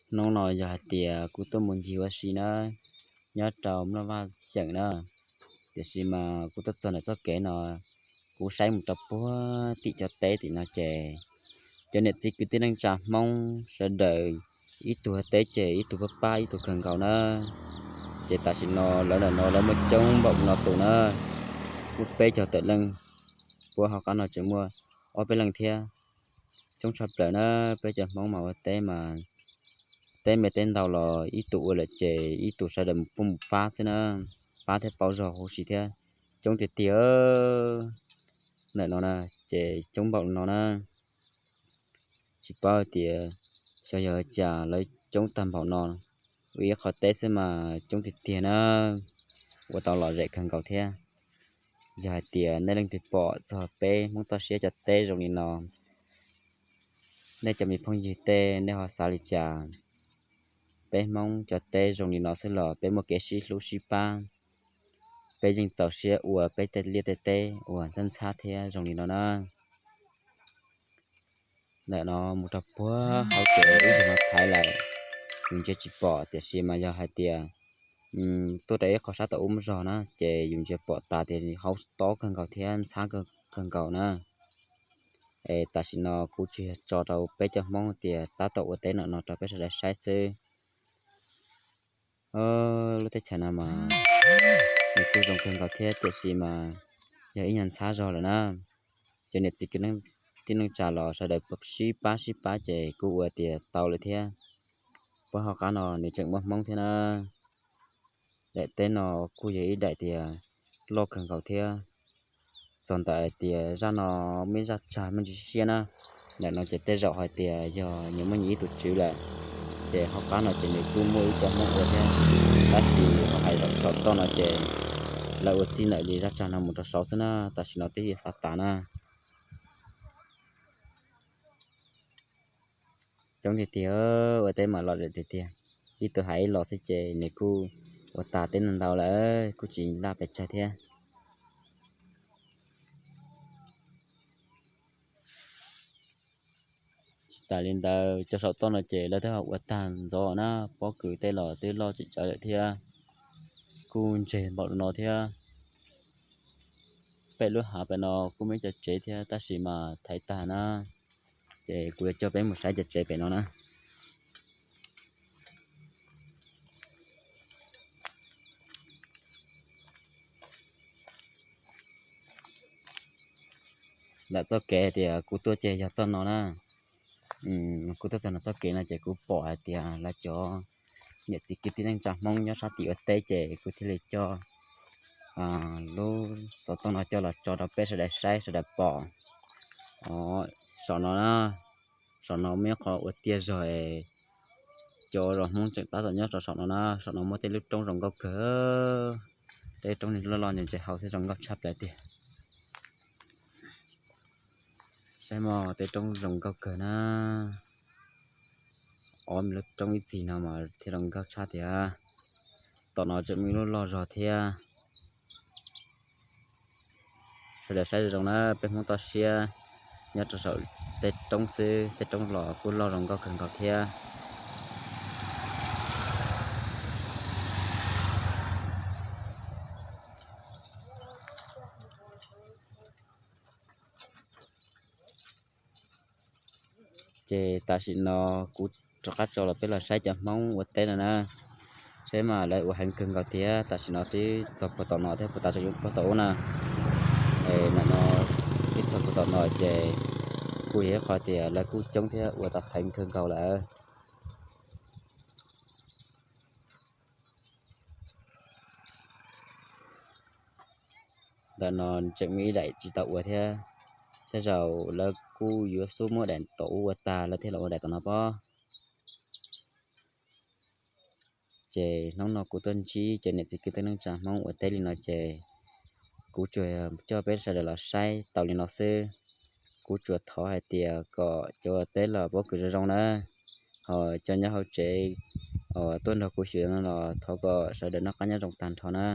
Hnub no yog hais tias kuv tuaj mus ncig ua si na, nyob rau Mlooj Vaj xeem na, tiam sis mas kuv tuaj txog ntawm txoj kev no, kuv saib mus rau puag tim cov teb tim no ces cov niam txiv kwv tij neej tsa Hmoob sawv daws ib tug teb ces ib tug pab pab ib tug kawg nkaus na. Ces tam sim no lawv ntawm no lawv muaj coob npaum no tus na, kuj peb caug tawm leej, puab hauv qab no tseem muaj ob peb leej thiab. Coob tshaj plaws na, peb cov Hmoob mas ua teb mas teb me teb ntau los ib tug ua lawm ces ib tug sawv daws mus pub mus pab xwb na, pab thiab pauv zog huv si thiab. Coob tiag tiag ntawm no na, ces coob npaum no na. Tsis paub tias xyov yog cas lawv coob tag npaum no, ua ib qho teb xwb mas coob tiag tiag na, ua tau lom zem kawg nkaus thiab. Yog hais tias nej leej twg pom txog peb Hmoob toj siab cov teb zoo li no, nej cov me phooj ywg tej nej ho xav li cas? Peb Hmoob cov teb zoo li no xwb los peb muaj kev sib hlub sib pab, peb yeej txaus siab ua peb tej liaj tej teb uas ntxhab ntxhab thiab zoo li no na. Ntawm no mus rau puag hauv ces ib zaug no thaiv lawm, yus ntsia tsis pom, tiam sis mas yog hais tias tuaj rau ib qho sab tom ub muaj zog na ces yus ntsia pom tas tias hauv tob kawg nkaus thiab ntxhab kawg nkaus na. Es tam sim no kuv tsuas yog tso rau peb cov Hmoob tias tab tom ua teb no no rau peb sawv daws saib xwb. Lub teb chaws no mas nws kuj zoo kawg nkaus thiab, tiam sis mas yog ib nyuag ntxhab zog lawm na. Ces niam txiv kwv tij neej tsa los sawv daws sib pab sib pab ces kuj ua tias tau lawm thiab. Puag hauv qab no nws tseem muaj Hmoob thiab na. Daim teb no kuj yog ib daim tias loj kawg nkaus thiab. Txog ntawm hais tias zaj no muaj ib zaj tsag muaj ntsis siab na. Ntawm no ces tej zaum hais tias yog nyias muaj nyias ib tug tswv lawm, ces hauv qab no ces nws kuj muaj ib co Hmoob ua thiab, tab sis ho hais saum toj no ces lawv ua txij ntawm li zaj tsag no mus rau saud xwb na, tam sim no twb yuav xav tas na. Coob tiag tiag, ua teb mas lom zem tiag tiag. Ib tug hais ib los xwb ces nws kuj ua tag teb ntau lawm, kuj tsis laj pes tsawg thiab. Tsis tas li ntawd, cov saum toj no ces lawv twb ho ua tag ntxov na, pob kws tej los twb loj tsis tsawg lawm thiab. Kuj ntseg npaum no thiab. Pem lub hav pem no kuj muaj ib co tsev thiab, tab sis mas thaiv tag na, ces kuv yuav coj peb mus saib cov tsev pem no na. Ntawm txoj kev tias kuv tuaj ces yog txoj no na. Kuv tuaj txog no txoj kev no ces kuv pom hais tias lawv cov niam txiv kwv tij neej tsa Hmoob nyob sab tim ua teb ces kuv thiaj li coj lub xov tooj no coj los tso rau peb sawv daws saib sawv daws pom. Saum no, saum no muaj ib qho ua tiaj zog, cov zos Hmoob tseem tab tom nyob rau saum no na. Saum no muaj tej lub roob zoo nkauj kawg, tej roob loj loj ntse ntse hauv xwb zoo nkauj tshaj plaws tiag. Saib mog, tej roob zoo nkauj kawg na. Ob me lub roob ib txhis no mas thiaj zoo nkauj tshaj tiag. Tom no tseem muaj ib lub loj zog thiab. Sawv daws saib zoo zoo na, peb Hmoob toj siab nyob rau saum tej roob xwb, tej roob los kuj loj zoo nkauj kawg nkaus thiab. Ces tam sim no kuv rov qab tso los peb los saib cov Hmoob ua teb no na. Saib mas lawv ua heev kawg nkaus thiab, tam sim no twb txog puag tom no thiab, puag ta tseem yuav puag tom ub na. Ntawm no twb txog puag tom no ces kuj yog ib qho tias lawv kuj coob thiab ua tau heev kawg nkaus lawm. Ntawm no tseem muaj ib daim tsis tau ua thiab, tej zaum lawv kuj yuav xub muab daim tom ub ua tag lawv thiaj los ua daim tom no pob. Ces hnub no kuv tuaj ntsib cov niam txiv kwv tij neej tsa Hmoob ua teb li no ces kuv tsuas coj peb sawv daws los saib tau li no xwb. Kuv tsuas thov hais tias kom cov ua teb los pob kws zoo zoo na, ho cov nyob hauv tsev tuaj nrog kuv xyuas no los thov kom sawv daws noj qab nyob zoo tag nrho na.